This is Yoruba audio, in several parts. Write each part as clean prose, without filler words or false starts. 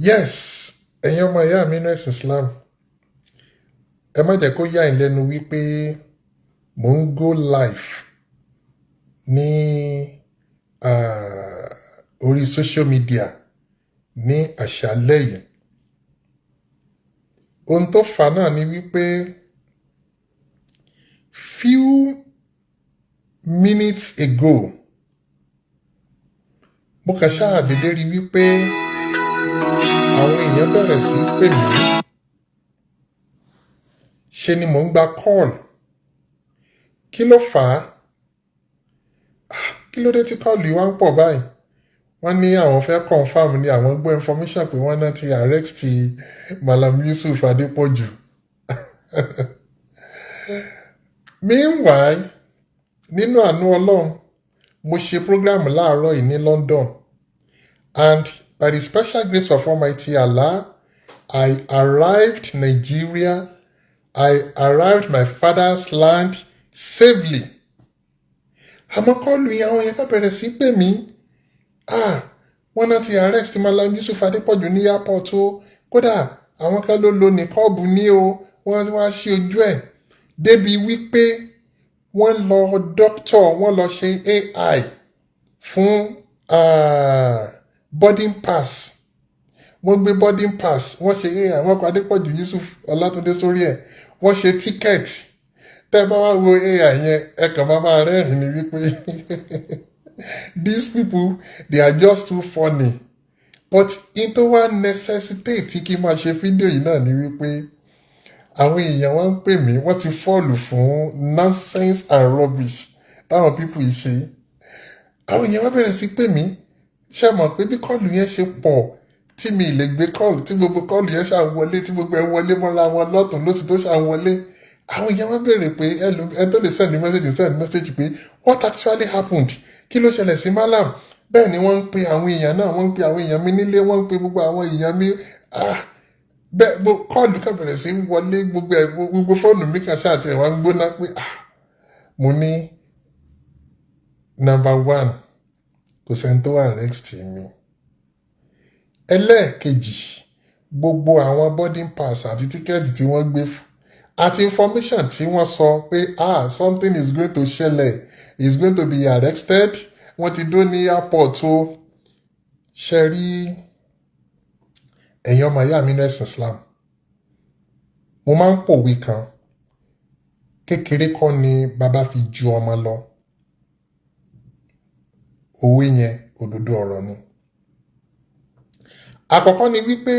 Yes, ẹ̀yin ọmọ ìyá mi nínú ẹ̀sìn Islam, ẹ má jẹ́ kó yà yín lẹ́nu wípé mò ń go live ní orí social media ní àṣálẹ́ yìí. Ohun tó fà á náà ni wípé few minutes ago, mo kàn ṣáà dédé rí wípé àwọn èèyàn bẹ̀rẹ̀ sí í pè mí. Ṣe ni mò ń gba call. Kí ló fà á? Kí ló dé tí call yìí wá ń pọ̀ báyìí? Wọ́n ní àwọn fẹ́ confirm ní àwọn gbọ́ information pé wọ́n náà ti arrest Malam Yusuf Adépọ̀jù. Meanwhile, nínú àánú Ọlọ́run, mo ṣe program láàárọ̀ yìí ní London, and by the special grace of Almighty Allah, I arrived Nigeria. I arrived my father's land safely. Àmọ́ call yẹn, àwọn yẹn ká bẹ̀rẹ̀ sí pè mí. Ah, wọ́n náà ti arrest Malam Yusuf Adépọ̀jù ní airport o. Kódà àwọn kan ló lo niqab ní o, wọ́n wá sí ojú ẹ̀ débi wípé wọ́n lọ doctor, wọ́n lọ ṣe AI fún boarding pass. Wọ́n gbé boarding pass, wọ́n ṣe AI, wọ́n kọ Adépọ̀jù Yusuf Ọlátúndé sórí ẹ̀, wọ́n ṣe ticket. Tẹ́ bá wá wo AI yẹn, ẹ kàn máa máa rẹ́rìn-ín ni wípé these people, they are just too funny. But in tó wá necessitate kí n máa ṣe fídíò yìí náà ni wípé àwọn èèyàn wá ń pè mí, wọ́n ti fall fún nonsense and rubbish táwọn people yìí ṣe. Àwọn èèyàn wá bẹ̀rẹ̀ sí pè mí. Ṣé mọ̀ pé bí call yẹn ṣe pọ̀ tí mi lè gbé call, tí gbogbo call yẹn ṣà ń wọlé, tí gbogbo ẹ̀ wọlé mọ́ra wọn lọ́tún lósì tó ṣà ń wọlé, àwọn èèyàn wá béèrè pé ẹ tó lè send message, send message pé what actually happened? Kí ló ṣẹlẹ̀ sí Malam? Bẹ́ẹ̀ ni wọ́n ń pe àwọn èèyàn náà, wọ́n ń pe àwọn èèyàn mi nílé, wọ́n ń pe gbogbo àwọn èèyàn mi. Ah, bẹ́ẹ̀ call kan bẹ̀rẹ̀ sí í wọlé, gbogbo ẹ̀, gbogbo fóònù mi kan ṣáà tiẹ̀ wá ń gbóná pé ah, mo ní number one, kò sẹ́ni tó arrest mi. Ẹlẹ́ẹ̀kejì, gbogbo àwọn boarding pass àti ticket tí wọ́n gbé fún àti information tí wọ́n sọ pé ah, something is going to ṣẹlẹ̀, is going to be arrested, wọ́n ti dó ní airport o. Ṣe rí, ẹ̀yin ọmọ ìyá mi ní ẹ̀sìn Islam, mo máa ń pòwe kan: kékeré kọ́ ni bàbá fi ju ọmọ lọ. Òwe yẹn, òdodo ọ̀rọ̀ ni. Àkọ́kọ́ ni wípé,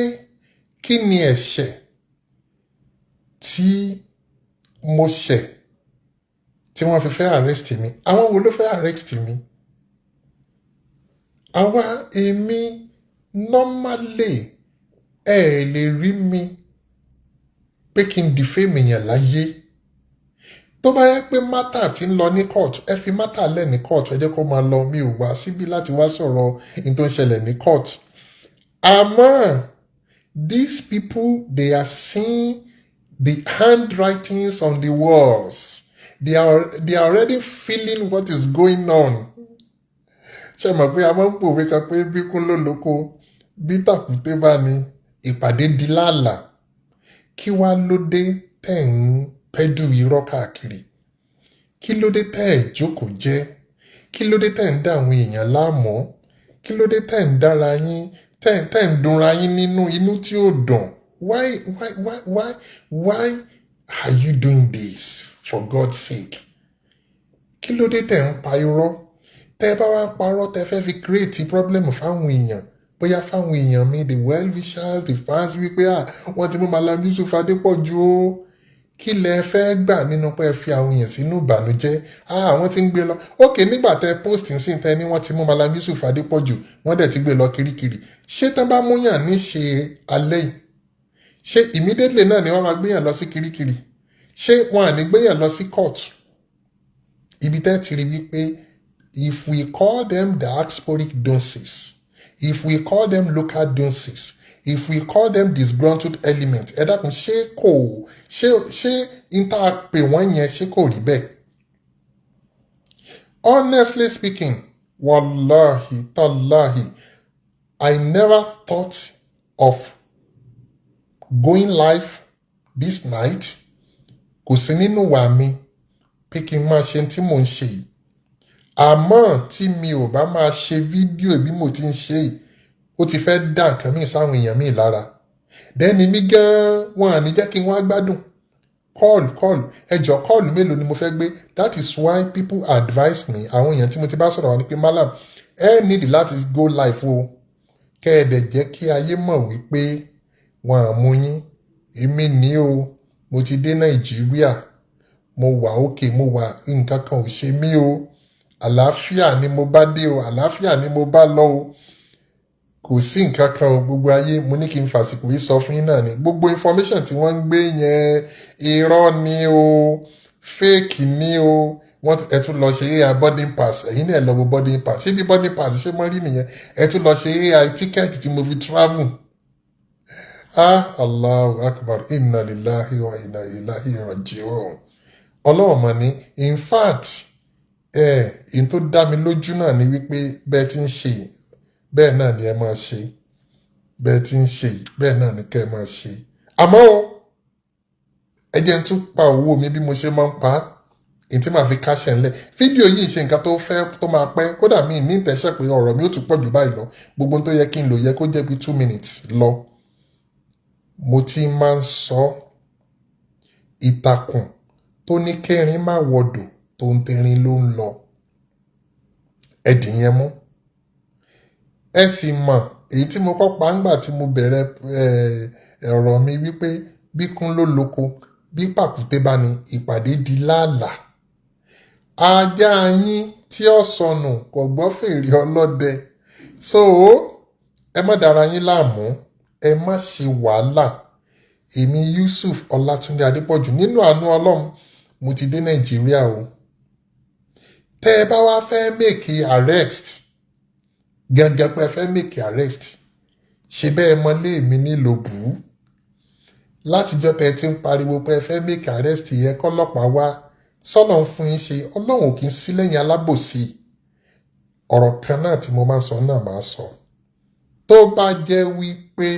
kí ni ẹ̀ṣẹ̀ tí mo ṣẹ̀ tí wọ́n fi fẹ́ arrest mi? Àwọn wo ló fẹ́ arrest mi? Àwa èmi normally, ẹ lè rí mi pé kí n defame èèyàn láyé. Tó bá yẹ pé matter tí ń lọ ní court, ẹ fi matter lẹ̀ ní court, ẹ jẹ́ kó máa lọ. Mi ò wá síbí láti wá sọ̀rọ̀ ní tó ń ṣẹlẹ̀ ní court. Àmọ́ these people, they are seeing the handwritings on the walls. They are already feeling what is going on. Ṣe mọ̀ pé a máa ń pòwe kan pé bí kún ló lóko, bí tàkúté bá ní ìpàdé di láàlà? Kí wá ló dé tẹ̀ ń peddle irọ́ káàkiri? Kí ló dé tẹ́ ẹ̀ jókòó jẹ́? Kí ló dé tẹ́ ń dá àwọn èèyàn láàmú? Kí ló dé tẹ́ ń dára yín, tẹ́ ń dunra yín nínú inú tí ó dùn? Why, why, why, why, why are you doing this, for God's sake? Kí ló dé tẹ́ ń pa irọ́? Tẹ́ bá wá parọ́, tẹ́ fẹ́ fi create problem fáwọn èèyàn, bóyá fáwọn èèyàn mi, the well wishers, the fans, wípé ah, wọ́n ti mú Malam Yusuf Adépọ̀jù o. Kí lẹ fẹ́ gbà nínú pé ẹ fi àwọn èèyàn sínú ìbànújẹ́? Ah, wọ́n ti ń gbé lọ. Ok, nígbà tẹ post sí tẹ ní wọ́n ti mú Malam Yusuf Adépọ̀jù, wọ́n dẹ̀ ti gbé lọ Kirikiri, ṣé tán bá múyàn ní ṣe alẹ́ yìí, ṣé immediately náà ni wọ́n máa gbéyàn lọ sí Kirikiri? Ṣé wọn à ní gbéyàn lọ sí court? Ibi tẹ́ ti rí wípé if we call them diasporic dunces, if we call them local dunces, if we call them disgruntled element, ẹ dákun, ṣé kò ṣé n tá a pè wọ́n yẹn, ṣé kò rí bẹ́ẹ̀? Honestly speaking, wallahi tallahi, I never thought of going live this night. Kò sí nínú wà mi pé kí n máa ṣe tí mò ń ṣe yìí, àmọ́ tí mi ò bá máa ṣe fídíò bí mo ti ń ṣe yìí, ó ti fẹ́ dá nǹkan míì sáwọn èèyàn míì lára. Dẹ́ni mi gan-an, wọn à ní jẹ́ kí n wá gbádùn. Call, call, ẹjọ́, call mélòó ni mo fẹ́ gbé? That is why people advise me. Àwọn èèyàn tí mo ti bá sọ̀rọ̀ wá ní pé, "Malam, ẹ need láti go live o, kẹ́ ẹ dẹ̀ jẹ́ kí ayé mọ̀ wípé wọn à mú yín." Èmi ní o, mo ti dé Nàìjíríà, mo wà òkè, mo wà, nǹkan kan ò ṣe mí o. Àlàáfíà ni mo bá dé o, àlàáfíà ni mo bá lọ o, kò sí nǹkan kan o. Gbogbo ayé, mo ní kí n fàsìkò yìí sọ fún yín náà ni, gbogbo information tí wọ́n ń gbé yẹn, irọ́ ni o, fake ni o. Wọ́n ẹ tún lọ ṣe AI boarding pass, ẹ̀yin náà lọ wo boarding pass. Ṣé bí boarding pass ṣé mọ́ rí nìyẹn? Ẹ tún lọ ṣe AI ticket tí mo fi travel. Ah, Allahu akbar, inna lillahi wa inna ilaihi raji'un. Ọlọ́run mọ̀ ní. In fact, ẹ̀ èyí tó dá mi lójú náà ni wípé bẹ́ẹ̀ ti ń ṣe bẹ́ẹ̀ náà ni ẹ máa ṣe, bẹ́ẹ̀ ti ń ṣe bẹ́ẹ̀ náà ni kẹ́ ẹ máa ṣe. Àmọ́ o, ẹ jẹ́ n tún pa owó mi bí mo ṣe máa ń pa á, èyí tí màá fi káṣẹ̀ ńlẹ̀. Fídíò yìí ṣe nǹkan tó fẹ́ tó máa pẹ́, kódà mi ní ìtẹ́sẹ̀ pé ọ̀rọ̀ mi ó tún pọ̀ jù báyìí lọ. Gbogbo tó yẹ kí n lò yẹ kó jẹ́ bí 2 minutes lọ. Mo ti máa ń sọ, ìtàkùn tó ní kẹrin má wọdò, tó ń tẹrin ló ń lọ. Ẹ̀dì yẹn mú, ẹ sì mọ̀ èyí tí mo kọ́ pa ńgbà tí mo bẹ̀rẹ̀ ọ̀rọ̀ mi wípé bí kún ló loko, bí pàkúté bá ní ìpàdé di láàlà. Ajá yín tí ó sọnù kò gbọ́ fèrè ọlọ́dẹ. So ẹ má dára yín láàmú, ẹ má ṣe wàhálà. Èmi Yusuf Ọlátúndé Adépọ̀jù, nínú àánú Ọlọ́run, mo ti dé Nàìjíríà o. Tẹ́ ẹ bá wá fẹ́ make arrest gẹ́gẹ́ pé ẹ fẹ́ make arrest, ṣe bẹ́ẹ̀ mọ́lé mi nílò bù ú látijọ́ tẹ́ ẹ ti ń pariwo pé ẹ fẹ́ make arrest yẹn, kọ́lọ́pàá wá sọ́nà ń fún yín ṣe. Ọlọ́run ò kì í sí lẹ́yìn alábòsí. Ọ̀rọ̀ kan náà tí mo máa ń sọ náà máa sọ, tó bá jẹ́ wípé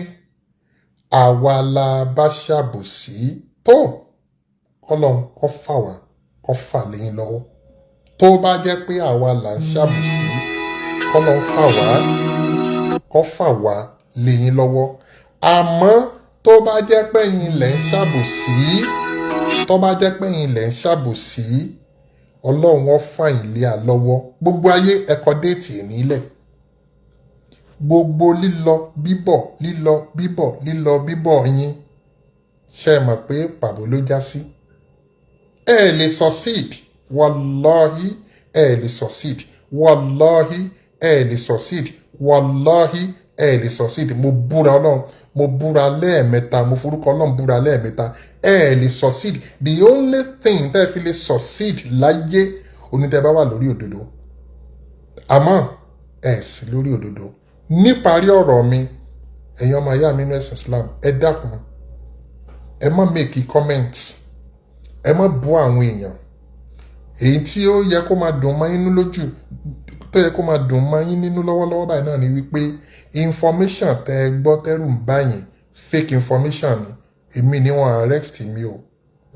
àwa la bá ṣàbòsí tó, kọ́lọ́n kọ́ fà wá, kọ́ fà lẹ́yìn lọ́wọ́. Tó bá jẹ́ pé àwa là ń ṣàbòsí, kọ́lọ́n fà wá, kọ́ fà wá lẹ́yìn lọ́wọ́. Àmọ́ tó bá jẹ́ pé ẹ̀yin lẹ̀ ń ṣàbòsí, tó bá jẹ́ pé ẹ̀yin lẹ̀ ń ṣàbòsí, Ọlọ́run ó fà yín lé à lọ́wọ́. Gbogbo ayé, ẹ kọ date nílẹ̀. Gbogbo lílọ bíbọ̀, lílọ bíbọ̀, lílọ bíbọ̀ yín, ṣe é mọ̀ pé pàbó ló já sí? Ẹ lè succeed, wàláhí, ẹ lè succeed, wàláhí, ẹ lè succeed, wàláhí, ẹ lè succeed. Mo búra Ọlọ́run, mo búra lẹ́ẹ̀mẹ́ta, mo forúkọ Ọlọ́run búra lẹ́ẹ̀mẹ́ta, ẹ lè succeed. The only thing tẹ́ ẹ fi lè succeed láyé onítẹ̀ bá wà lórí òdodo, àmọ́ ẹ sì lórí òdodo. Níparí ọ̀rọ̀ mi, ẹ̀yin ọmọ ìyá mi nínú ẹ̀sìn Islam, ẹ dákun, ẹ má make comment, ẹ má bú àwọn èèyàn. Èyí tí ó yẹ kó máa dùn mọ́ yín lójú, tó yẹ kó máa dùn mọ́ yín nínú lọ́wọ́lọ́wọ́ báyìí náà ni wípé information tẹ́ ẹ gbọ́ tẹ́rù ń bá yín, fake information ni. Èmi ni wọ́n arrest mi o.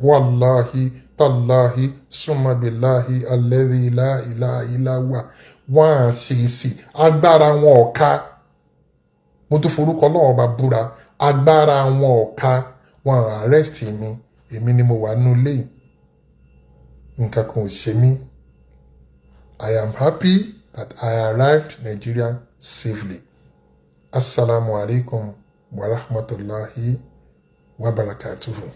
Wàláhi tàláhi súnmọ́bìláhi alladhi la ilaha illa huwa, wọ́n á ṣe é sí agbára wọn ọ̀ka. Mo tún forúkọ Ọlọ́run Ọba búra, agbára wọn ọ̀ka, wọn arrest mi. Èmi ni mo wà nínú ilé yìí, nǹkan kan ò ṣe mí. I am happy that I arrived Nigeria safely. Assalamu alaikum wa rahmatullahi wa barakatuhu.